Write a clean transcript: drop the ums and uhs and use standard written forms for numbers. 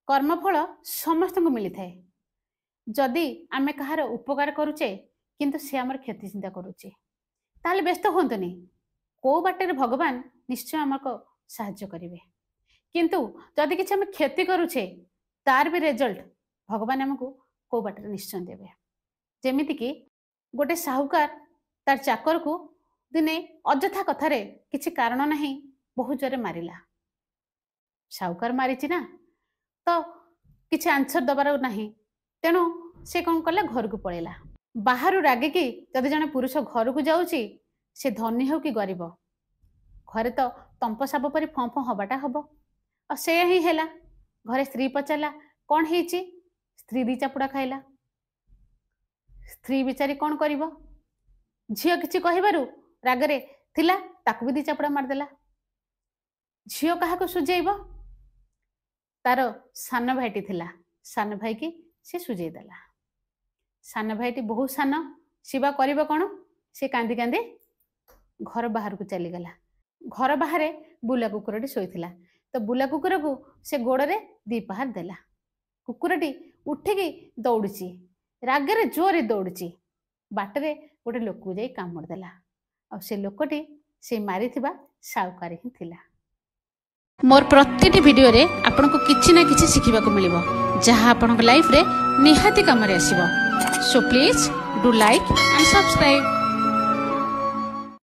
କର୍ମଫଳ ସମସ୍ତଙ୍କୁ ମିଳିଥାଏ। ଯଦି ଆମେ କାହାର ଉପକାର କରୁଛେ କିନ୍ତୁ ସେ ଆମର କ୍ଷତି ଚିନ୍ତା କରୁଛି, ତାହେଲେ ବ୍ୟସ୍ତ ହୁଅନ୍ତୁନି, କୋଉ ବାଟରେ ଭଗବାନ ନିଶ୍ଚୟ ଆମକୁ ସାହାଯ୍ୟ କରିବେ। କିନ୍ତୁ ଯଦି କିଛି ଆମେ କ୍ଷତି କରୁଛେ, ତାର ବି ରେଜଲ୍ଟ ଭଗବାନ ଆମକୁ କୋଉ ବାଟରେ ନିଶ୍ଚୟ ଦେବେ। ଯେମିତିକି ଗୋଟେ ସାହୁକାର ତାର ଚାକରକୁ ଦିନେ ଅଯଥା କଥାରେ କିଛି କାରଣ ନାହିଁ ବହୁତ ଜୋରେ ମାରିଲା। ସାହୁକାର ମାରିଛି ନା, ତ କିଛି ଆନ୍ସର ଦବାର ନାହିଁ, ତେଣୁ ସେ କଣ କଲା, ଘରକୁ ପଳେଇଲା। ବାହାରୁ ରାଗିକି ଯଦି ଜଣେ ପୁରୁଷ ଘରକୁ ଯାଉଛି, ସେ ଧନୀ ହଉ କି ଗରିବ, ଘରେ ତ ତମ୍ପ ସାପ ପରି ଫଁ ଫଁ ହବାଟା ହବ। ଆଉ ସେୟା ହିଁ ହେଲା। ଘରେ ସ୍ତ୍ରୀ ପଚାରିଲା କଣ ହେଇଛି, ସ୍ତ୍ରୀ ଦି ଚାପୁଡ଼ା ଖାଇଲା। ସ୍ତ୍ରୀ ବିଚାରି କଣ କରିବ, ଝିଅ କିଛି କହିବାରୁ ରାଗରେ ଥିଲା, ତାକୁ ବି ଦି ଚାପୁଡ଼ା ମାରିଦେଲା। ଝିଅ କାହାକୁ ସୁଝେଇବ, ତାର ସାନ ଭାଇଟି ଥିଲା, ସାନ ଭାଇକି ସେ ସୁଝେଇ ଦେଲା। ସାନ ଭାଇଟି ବହୁତ ସାନ, ଶିବା କରିବ କଣ, ସେ କାନ୍ଦି କାନ୍ଦି ଘର ବାହାରକୁ ଚାଲିଗଲା। ଘର ବାହାରେ ବୁଲା କୁକୁରଟି ଶୋଇଥିଲା, ତ ବୁଲା କୁକୁରକୁ ସେ ଗୋଡରେ ଦି ପାହାର ଦେଲା। କୁକୁରଟି ଉଠିକି ଦୌଡୁଛି, ରାଗରେ ଜୋରରେ ଦୌଡୁଛି, ବାଟରେ ଗୋଟେ ଲୋକକୁ ଯାଇ କାମୁଡ଼ି ଦେଲା। ଆଉ ସେ ଲୋକଟି ସେ ମାରିଥିବା ସାହୁକାର ହିଁ ଥିଲା। ମୋର ପ୍ରତିଟି ଭିଡିଓରେ ଆପଣଙ୍କୁ କିଛି ନା କିଛି ଶିଖିବାକୁ ମିଳିବ, ଯାହା ଆପଣଙ୍କ ଲାଇଫରେ ନିହାତି କାମରେ ଆସିବ। So please do like and subscribe.